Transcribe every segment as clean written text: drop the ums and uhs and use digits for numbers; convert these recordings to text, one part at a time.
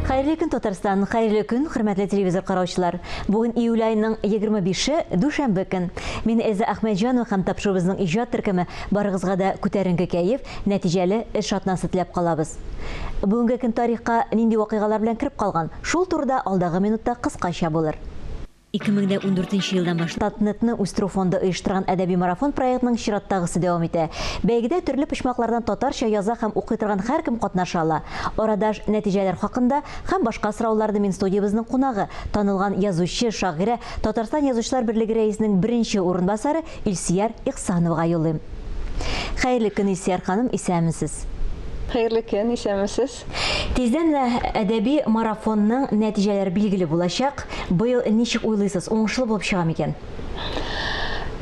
Хәерле көн, Татарстан! Хәерле көн, хөрмәтле телевизор караучылар! Бүген июль аеның 25-е, дүшәмбе көн. Мин Эльза Әхмәтҗанова һәм тапшыруыбызның иҗат төркеме барыгызга да күтәренке кәеф, нәтиҗәле эш атнасы теләп калабыз. Бүгенге көн тарихка нинди вакыйгалар белән кереп калган? Шул турыда алдагы минутта кыскача булыр. 2014 елдан башлап Татнетны үстерү фонды оештырган Әдәби марафон проектының чираттагысы дәвам итә. Бәйгедә төрле почмаклардан татарча яза һәм укый торган һәркем катнаша ала. Арадаш нәтиҗәләр хакында һәм башка сорауларны мин студиябезнең кунагы, танылган язучы, шагыйрә, Татарстан Язучылар берлеге рәисенең беренче урынбасары Илсөяр Ихсановага юллыйм. Хәерле көн, Илсөяр ханым, исәнмесез! Хәерле көн, исәнмесез! Тиздән менә әдәби марафонның нәтиҗәләре билгеле булачак. Быел ничек уйлыйсыз, уңышлы булып чыга микән?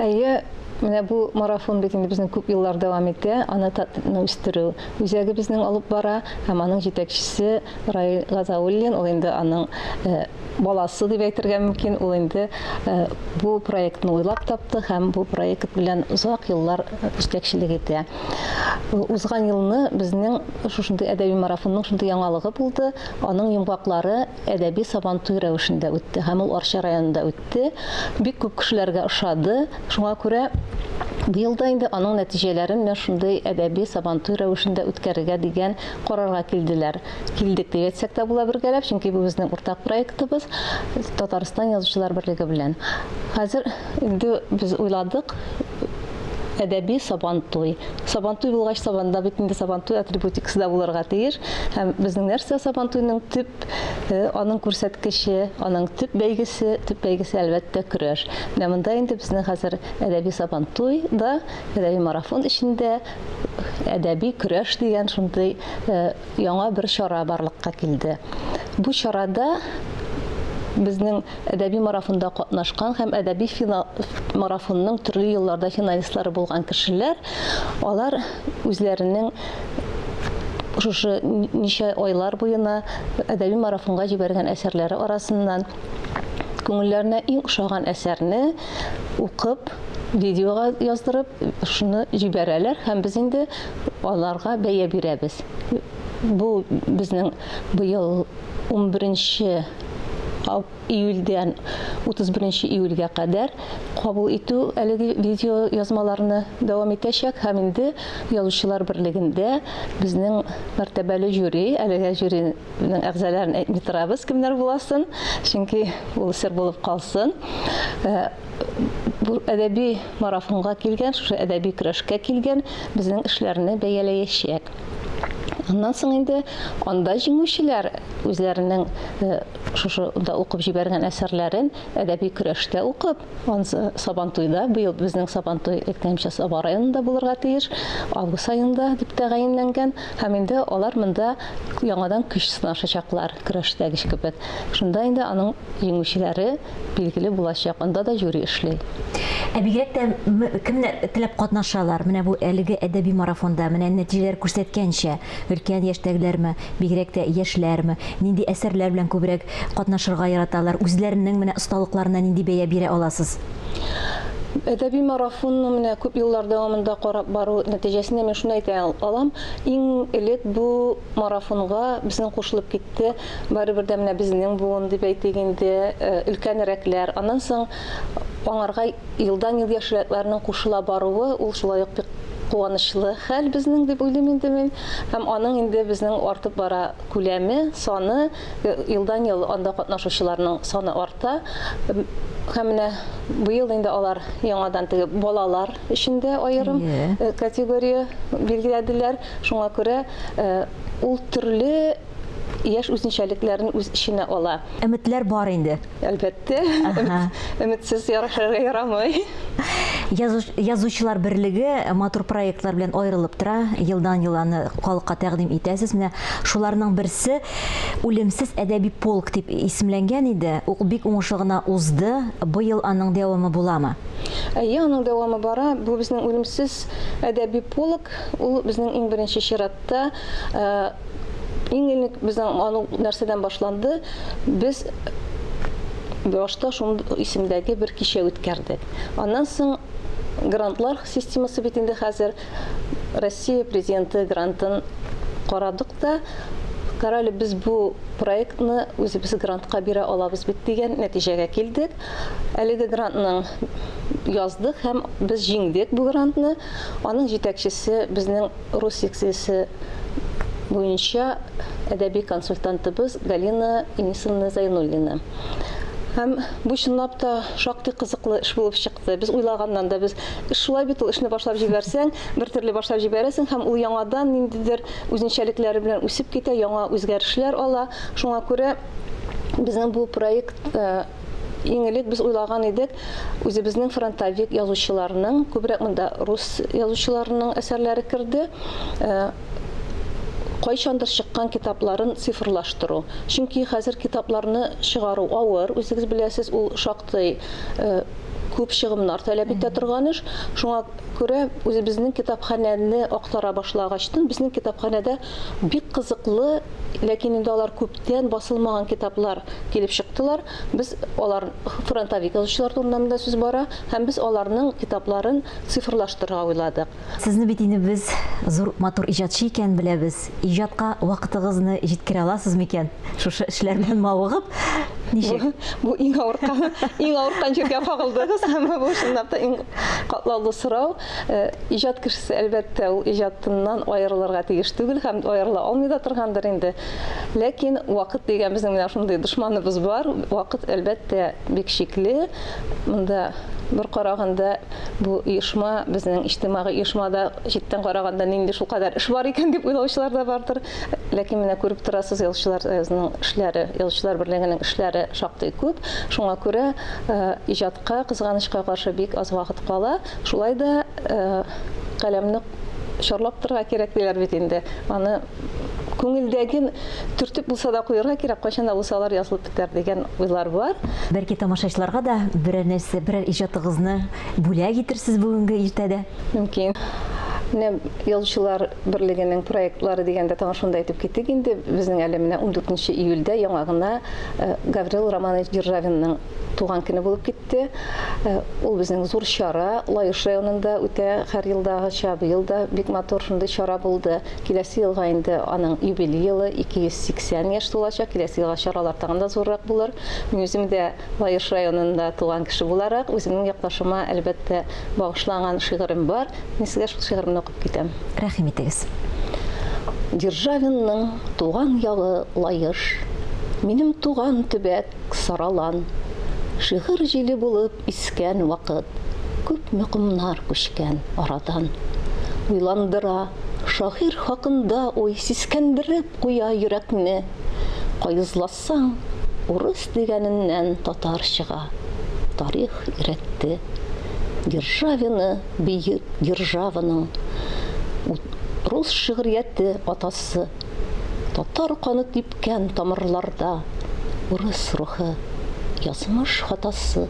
Әйе, менә бу марафон бит инде безнең күп еллар дәвам итә. Аны татны үстерү үзәге безнең алып бара һәм аның җитәкчесе Раил Газауллин, ул инде аның э, баласы дип әйтергә мөмкин, ул инде э, бу проектны уйлап тапты һәм бу проект белән озак еллар җитәкчелек итә. Узган елны безнең шушындый әдәби марафонның шундый яңалыгы булды. Аның йомгаклары әдәби сабантуй рәвешендә үтте һәм ул Арча районында үтте. Бик күп кешеләргә ошады. Шуңа күрә быел да инде аның нәтиҗәләрен менә шундый әдәби сабантуй рәвешендә үткәрергә дигән карарга килделәр. Килдек дип әйтсәк тә була бергәләп, чөнки бу безнең уртак проектыбыз Татарстан Язучылар берлеге белән. Хәзер инде без уйладык, әдәби Сабантуй. Сабантуй булгач, сабанда бит инде Сабантуй атрибутикасы да булырга тиеш. Һәм безнең нәрсә Сабантуйның төп э, аның күрсәткече, аның төп бәйгесе, төп бәйгесе әлбәттә көрәш. Менә монда инде безнең хәзер әдәби Сабантуй да, әдәби марафон эчендә әдәби көрәш дигән шундый э, яңа бер чара барлыкка килде. Бу чарада безнең әдәби марафонда катнашкан һәм әдәби финал марафонның төрле елларда финалистлары булган кешеләр, алар үзләренең шушы ничә айлар буена әдәби марафонга җибәргән әсәрләре арасыннан күңелләренә иң ошаган әсәрне укып, видеога яздырып, шуны җибәрәләр һәм без инде аларга бәя бирәбез. Бу безнең быел 11 июльдән 31 июльгә кадәр кабул итү әлеге видео язмаларны дәвам итәчәк һәм инде Язучылар берлегендә безнең мәртәбәле жюри, әлегә жюриның әгъзаларын әйтми торабыз, кемнәр буласын, чөнки ул сер булып калсын. Э, бу әдәби марафонга килгән, шушы әдәби көрәшкә килгән безнең эшләрне бәяләячәк. Аннан соң инде анда җиңүчеләр үзләренең э, шушы да укып җибәргән әсәрләрен әдәби көрәштә укып, ансы Сабантуйда, быел безнең Сабантуй әйткәнемчә Саба районында булырга тиеш, август аенда дип тәгаенләнгән һәм инде алар монда яңадан көч сынашачаклар көрәштәге кебек. Шунда инде аның җиңүчеләре билгеле булачак. Анда да жюри эшли. Ә бигрәк тә кемнәр теләп катнашалар? Менә бу әлеге әдәби марафонда менә нәтиҗәләр күрсәткәнчә, өлкән яшьтәгеләрме, бигрәк тә яшьләрме, нинди әсәрләр белән күбрәк катнашырга яраталар, үзләренең менә осталыкларына нинди бәя бирә аласыз? Әдәби марафонны менә күп еллар дәвамында карап бару нәтиҗәсендә мин шуны әйтә алам, иң элек бу марафонга безнең кушылып китте Барыбер дә менә безнең буын дип әйтик инде, э, өлкәнрәкләр. Аннан соң аңарга елдан-ел яшьрәкләрнең кушыла баруы, ул шулай ук бик куанычлы хәл безнең дип уйлыйм инде мин. Һәм аның инде безнең артып бара күләме, саны, э, елдан-ел анда катнашучыларның саны арта. Һәм менә быел инде алар яңадан теге балалар өчен дә аерым э, категория билгеләделәр. Шуңа күрә ул төрле яшь үзенчәлекләрен үз эченә ала. Өметләр бар инде. Әлбәттә. Өметсез ярашырга ярамый. Язучылар берлеге матур проектлар белән аерылып тора. Елдан-ел аны халыкка тәкъдим итәсез. Менә шуларның берсе Үлемсез әдәби полк дип исемләнгән иде. Ул бик уңышлы гына узды. Быел аның дәвамы буламы? Әйе, аның дәвамы бара. Бу безнең Үлемсез әдәби полк. Ул безнең иң беренче чиратта э, Иң элек безнең аның нәрсәдән башланды? Без башта шундый исемдәге бер кичә үткәрдек. Аннан соң грантлар системасы бит инде хәзер Россия президенты грантын карадык та, Карале, без бу проектны үзебез грантка бирә алабыз бит дигән нәтиҗәгә килдек. Әлеге грантның яздык һәм без җиңдек бу грантны. Аның җитәкчесе безнең рус секциясе буенча әдәби консультантыбыз Галина Инисовна Зайнуллина. Һәм бу чынлап та шактый кызыклы эш булып чыкты. Без уйлаганнан да без эш шулай бит ул эшне башлап җибәрсәң, бер төрле башлап җибәрәсең һәм ул яңадан ниндидер үзенчәлекләре белән үсеп китә, яңа үзгәрешләр ала. Шуңа күрә безнең бу проект э, иң элек без уйлаган идек, үзебезнең фронтовик язучыларның, күбрәк монда рус язучыларының әсәрләре керде. Э, кайчандыр чыккан китапларын цифрлаштыру. Чөнки хәзер китапларны чыгару авыр, үзегез беләсез, ул шактый э, күп чыгымнар таләп итә торган эш. Шуңа күрә үзебезнең китапханәне актара башлагачтын, безнең китапханәдә бик кызыклы, ләкин инде алар күптән басылмаган китаплар килеп чыктылар. Без алар фронтовик язучылар турында монда сүз бара һәм без аларның китапларын цифрлаштырырга уйладык. Сезне бит инде без зур матур иҗатчы икән беләбез. Иҗатка вакытыгызны җиткерә аласыз микән? Шушы эшләр белән мавыгып, ничек? Бу, бу иң авырткан, иң авырткан җиргә кагылдыгыз һәм бу чынлап та иң катлаулы сорау. Э, иҗат кешесе, әлбәттә, ул иҗатыннан аерылырга тиеш түгел һәм аерыла алмый да торгандыр инде. Ләкин вакыт дигән безнең менә шундый дошманыбыз бар. Вакыт, әлбәттә, бик чикле. Монда бер караганда Бу оешма, безнең иҗтимагый оешмада читтән караганда нинди шулкадәр эш бар икән дип уйлаучылар да бардыр. Ләкин менә күреп торасыз, Язучылар союзының эшләре, Язучылар берлегенең эшләре шактый күп. Шуңа күрә иҗатка, кызганычка каршы, бик аз вакыт кала. Шулай да каләмне чарлап торырга кирәк диләр бит инде. Аны күңелдәген төртеп булса да куярга кирәк, кайчан да булса алар язылып бетәр дигән уйлар бар. Бәлки тамашачыларга да берәр нәрсә, берәр иҗатыгызны бүләк итерсез бүгенге иртәдә? Мөмкин. Менә Язучылар берлегенең проектлары дигәндә тагын шунда әйтеп китик инде, безнең әле менә 14 июльдә яңа гына э, Гаврил Романович Державинның туган көне булып китте. Э, ул безнең зур чара, Лаеш районында үтә һәр елдагыча, быел да бик матур шундый чара булды. Киләсе елга инде аның юбилей елы, 280 яшь тулачак. Киләсе елга чаралар тагын да зуррак булыр. Мин үзем дә Лаеш районында туган кеше буларак, үземнең якташыма, әлбәттә, багышланган шигырем бар. Мин сезгә шул шигыремне укып китәм. Рәхим итегез. Державинның туган ягы Лаеш, минем туган төбәк Саралан. Шигырь җиле булып Искән вакыт, күпме комнар күчкән арадан. Уйландыра, шагыйрь хакында уй сискәндереп куя йөрәкне. Каезласаң, урыс дигәненнән татар чыга, тарих өйрәтте. Державины бөек державаның рус шигърияте атасы. Татар каны типкән тамырларда урыс рухы, язмыш хатасы.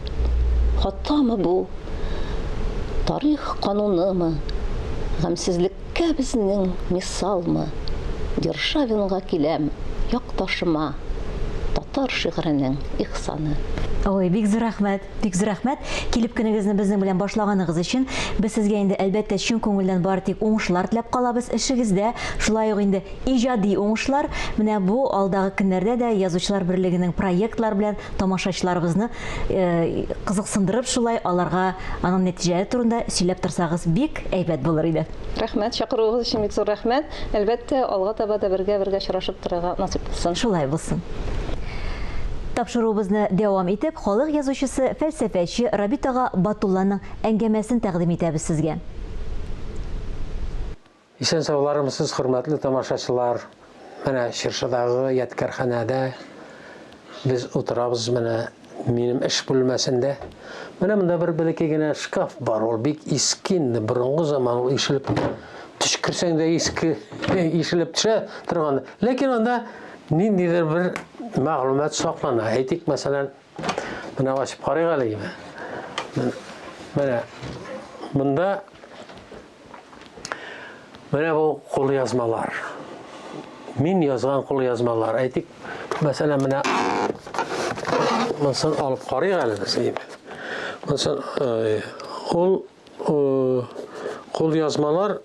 Хатамы бу? Тарих канунымы? Гамьсезлеккә безнең мисалмы? Державинга киләм, якташыма, татар шигыренең ихсаны. Ой, бик зур рәхмәт, бик зур рәхмәт. Килеп көнегезне безнең белән башлаганыгыз өчен. Без сезгә инде, әлбәттә, чын күңелдән бары тик уңышлар теләп калабыз эшегездә. Шулай ук инде иҗади уңышлар. Менә бу алдагы көннәрдә дә Язучылар берлегенең проектлары белән тамашачыларыбызны э, кызыксындырып шулай аларга аның нәтиҗәләре турында сөйләп торсагыз бик әйбәт булыр иде. Рәхмәт, чакыруыгыз өчен бик зур рәхмәт. Әлбәттә, алга таба да бергә-бергә очрашып торырга насыйп булсын. Шулай булсын. Тапшыруыбызны дәвам итеп, халык язучысы, фәлсәфәче Рабит ага Батулланың әңгәмәсен тәкъдим итәбез сезгә. Исән-саулармысыз, хөрмәтле тамашачылар! Менә Чыршыдагы ядкәрханәдә без утырабыз, менә минем эш бүлмәсендә. Менә монда бер бәләкәй генә шкаф бар, ул бик иске инде, борынгы заман, ул ишелеп төшкерсәң дә иске ишелеп төшә торган. Ләкин анда ниндидер бер мәгълүмат саклана. Әйтик, мәсәлән, менә ачып карыйк әле. Менә монда Менә бу кулъязмалар. Мин язган кулъязмалар. Әйтик, мәсәлән, менә монысын алып карыйк әле без. Монысын э, ул э, кулъязмалар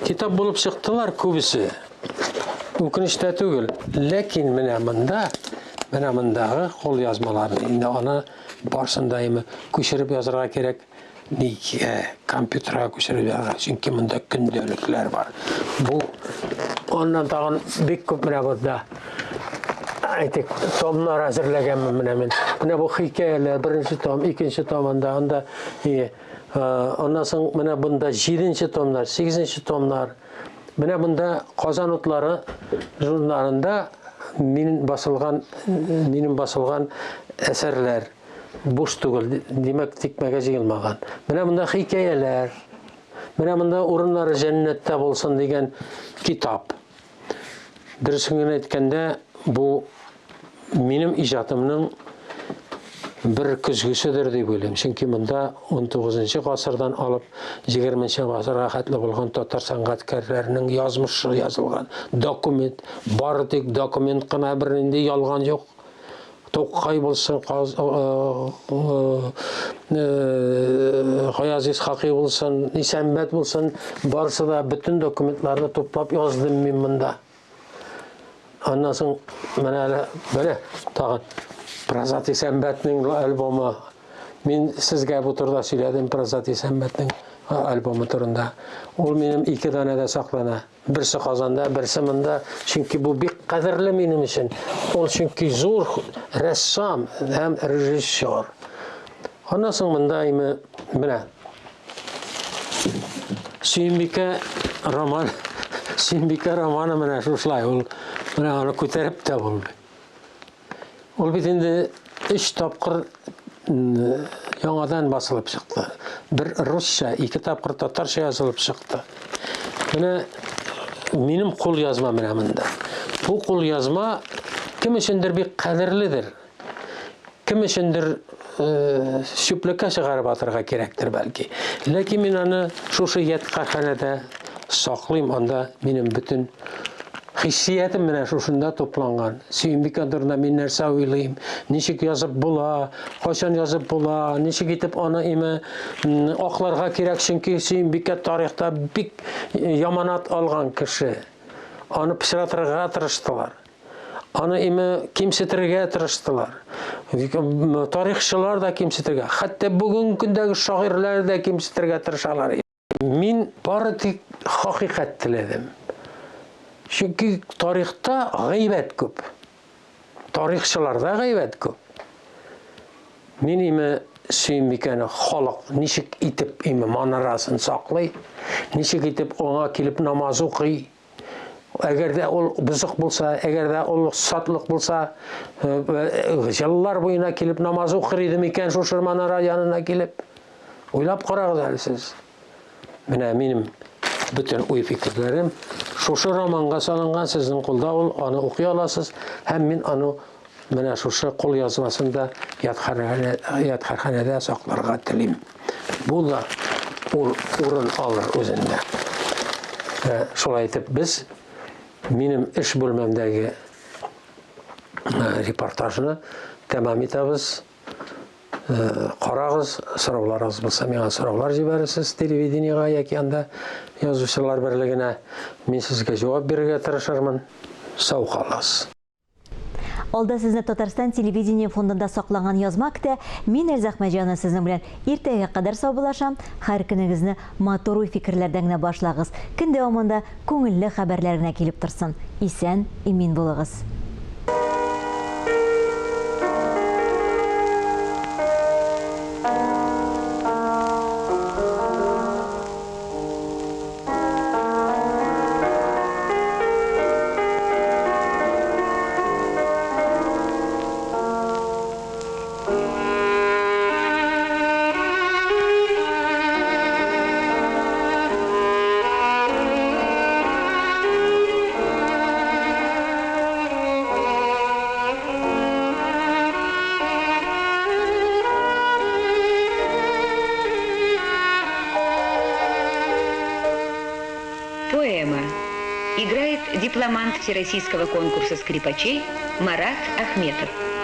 китап булып чыктылар күбесе. Үкенеч тә түгел. Ләкин менә монда, менә мондагы кулъязмаларны инде аны барсын да име күчереп язарга кирәк. Нигә компьютерга күчереп язарга? Чөнки монда көндәлекләр бар. Бу аннан тагын бик күп менә монда әйтик, томнар әзерләгәнмен менә мин. Менә бу хикәяләр, беренче том, икенче том анда, анда аннан соң менә бында җиденче томнар, сигезенче томнар. Менә монда Казан утлары журналында минем басылган, минем басылган әсәрләр буш түгел, димәк, тикмәгә җыелмаган. Менә монда хикәяләр. Менә монда урыннары җәннәттә булсын дигән китап. Дөресен генә әйткәндә, бу минем иҗатымның бер көзгеседер дип уйлыйм. Чөнки монда 19 гасырдан алып 20 гасырга хәтле булган татар сәнгатькәрләренең язмышы язылган. Документ, бары тик документ кына, бернинди ялган юк. Тукай булсын, Гаяз Исхакый булсын, Исәнбәт булсын, барысы да бөтен документларны туплап яздым мин монда. Аннан соң менә әле менә тагын Празат Исәнбәтнең альбомы. Мин сезгә бу турыда сөйләдем Празат Исәнбәтнең альбомы турында. Ул минем ике данәдә саклана. Берсе Казанда, берсе монда. Чөнки бу бик кадерле минем өчен. Ул чөнки зур рәссам һәм режиссер. Аннан соң монда име менә Сөембикә роман, Сөембикә романы менә шушылай ул менә аны күтәреп тә булмый. Ул бит инде өч тапкыр яңадан басылып чыкты. Бер русча, ике тапкыр татарча язылып чыкты. Менә минем кул язма менә монда. Бу кул язма кем өчендер бик кадерледер. Кем өчендер чүплеккә чыгарып атырга кирәктер бәлки. Ләкин мин аны шушы ядкарханәдә саклыйм, анда минем бөтен хиссиятем менә шушында тупланган. Сөембикә турында мин нәрсә уйлыйм, ничек язып була, кайчан язып була, ничек итеп аны име акларга кирәк, чөнки Сөембикә тарихта бик яманат алган кеше. Аны пычратырга тырыштылар. Аны име кимсетергә тырыштылар. Тарихчылар да кимсетергә, хәтта бүгенге көндәге шагыйрьләр дә кимсетергә тырышалар. Мин бары тик хакыйкать теләдем. Чөнки тарихта гайбәт күп. Тарихчыларда гайбәт күп. Мин име Сөембикәне халык ничек итеп име манарасын саклый, ничек итеп аңа килеп намаз укый, Әгәр дә ул бозык булса, әгәр дә ул сатлык булса, еллар буена килеп намаз укыр иде микән шушы манара янына килеп? Уйлап карагыз әле сез. Менә минем бөтен уй-фикерләрем шушы романга салынган, сезнең кулда ул, аны укый аласыз һәм мин аны менә шушы кул язмасында ядкарханәдә сакларга телим. Бу да ул урын алыр үзендә. Ә, шулай итеп без минем эш бүлмәмдәге репортажны тәмам итәбез. Карагыз, сорауларыгыз булса, миңа сораулар җибәрерсез телевидениега яки анда язучылар берлегенә. Мин сезгә җавап бирергә тырышырмын. Сау калыгыз. Алда сезне Татарстан телевидение фондында сакланган язма көтә. Мин Эльза Әхмәтҗанова сезнең белән иртәгә кадәр саубуллашам. Һәр көнегезне матур уй-фикерләрдән генә башлагыз. Көн дәвамында күңелле хәбәрләр генә килеп торсын. Исән, имин булыгыз. Поэма. Играет дипломант Всероссийского конкурса скрипачей Марат Ахметов.